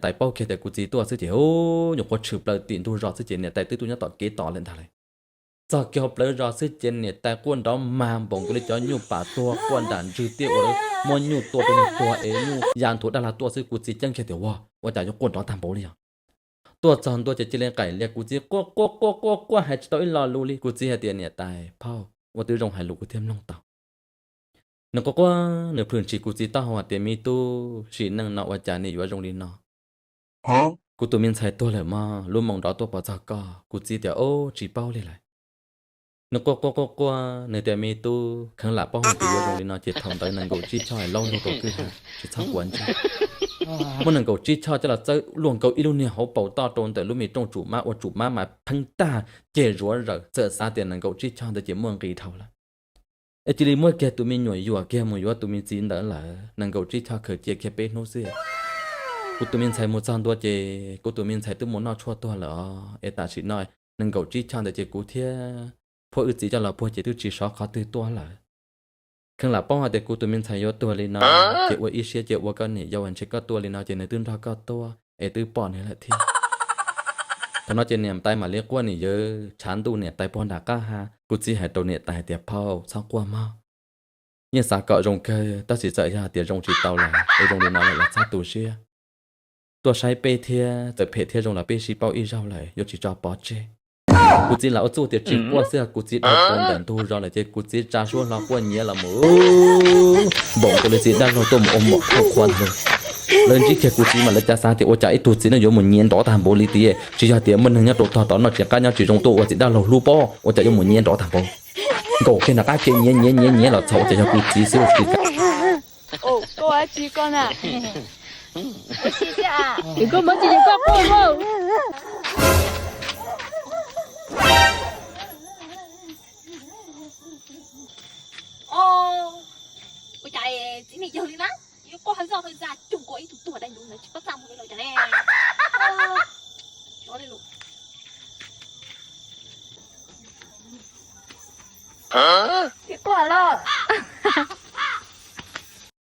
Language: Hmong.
tais paub kiag tias kuv txiv tuaj xwb ces hu, nyuam qhuav tshwm plaws tim ntug zos xwb ces niam tais twb tuaj nyob tom kev tos lawm ntag lauj. Txog kiag hauv plawv zos xwb ces niam tais quaj nrov mag npaum nkaus li cov nyuj pam tuag, quaj nram ntswg tiaj ua muab nyuj tua rau nws tuag es nyuj ya nthuav dab lag tuaj xwb. Kuv txiv ceeb kiag tias ua, ua cas yuav quaj nrov tag npaum li os. Tuaj txog ntua ces cia li qaim lias kuv txiv quaj quaj quaj quaj quaj hais tsis tau ib lo lus li. Kuv txiv hais tias niam tais phauj, ua twb zoo hais lus kuv thiaj mloog tau. Nws quaj quaj nws plhws ntshis kuv txiv taub hau hais tias me tub, sim neej no ua cas nim yuav zoo li no? Kuv tus me ntxhais tuag lawm mog, lub moo nrov tuaj pov txog koj. Kuv txiv tias ob, tsis paub li lawm. Nws quaj quaj quaj quaj nws tias me tub, kheev lam paub hais tias yuav zoo li no ces thaum ntawd nees nkaum tsib choj laub lug rau kwj ha, tsis txhob quav ntsej. Muab nees nkaum tsib choj coj los txawb luaj nkaus ib lub niag hauv paus toj rau ntawm lub me rooj tsum mab ua tsum mab mas pheej tag, ceg zuav zawm, txawm xav tias nees nkaum tsib choj ntawd ces muaj nqis dhau lawm. Es cia li muab kiag tus me nyuam yuam kiag mus yuav tus me txiv ntawd lawm. Nees nkaum tsib choj khaws cia kiag peb hnub xwb, kuv tus me ntxhais mus txog ntua ces kuv tus me ntxhais twb mus noj tshuaj tuag lawm os. Es tam sim no nees nkaum tsib choj ntawd ces kuv thiab phauj wb txiv coj los puag ces twb tsis sov qhov twg tuaj lawm. Kheev lam paub hais tias kuv tus me ntxhais yuav tuag li no, ces ua ib siab ces ua koj niam yau ntshe koj tuaj li no ces nws twb nrog koj tuaj es twb pom nws lawm thiab. Thaum no ces niam tais mam li quaj niam yawm tshav ntuj niam tais puag nram qab ha. Kuv txiv hais rau niam tais hais tias phauj txhob quaj mog, yeej xav kom zoo kawg tab sis txawm yog hais tias zoo tsis tau lawm es zoo li no lawm los txhob tu siab. Tuaj saib peb thiab, txawm phem thiab zoo los peb sib paub ib zaug lawm, yuav tsis tso pov tseg. Kuv txiv lam ua txuj tias tsis quaj xwb, kuv txiv dhau plaws ntawm ntug zos lawm ces kuv txiv tsa suab hlo quaj nyiav los mus npaum nkaus li txiv dab laug tuaj mus ua mom thauj qhua ntag lauj. Lawv ntsib kiag kuv txiv mas lawv cas xav tias ua cas ib tug txiv neej yuav mus nyiav nrov tag npaum li tiag, tsis yog tias muaj neeg nyob rau tog tom noj tsis qab nyob tsis zoo tuaj ua txiv dab laug hlub pob, ua cas yuav mus nyiav nrov tag npaum. Nkaum kiag nram qab kev nyiav nyiav nyiav nyiav los txhaum ua cas yog kuv txiv xwb ua tsis kam. Koj muab tsis yog koj quaj lauj. Ua cas txiv me yawg li na, yuav quaj hawv zoj hawv zag cuag nkaus ib tug tuag dai ntuv ntawd tsis paub txaj muag li los cas ne. Txiv quaj lawm.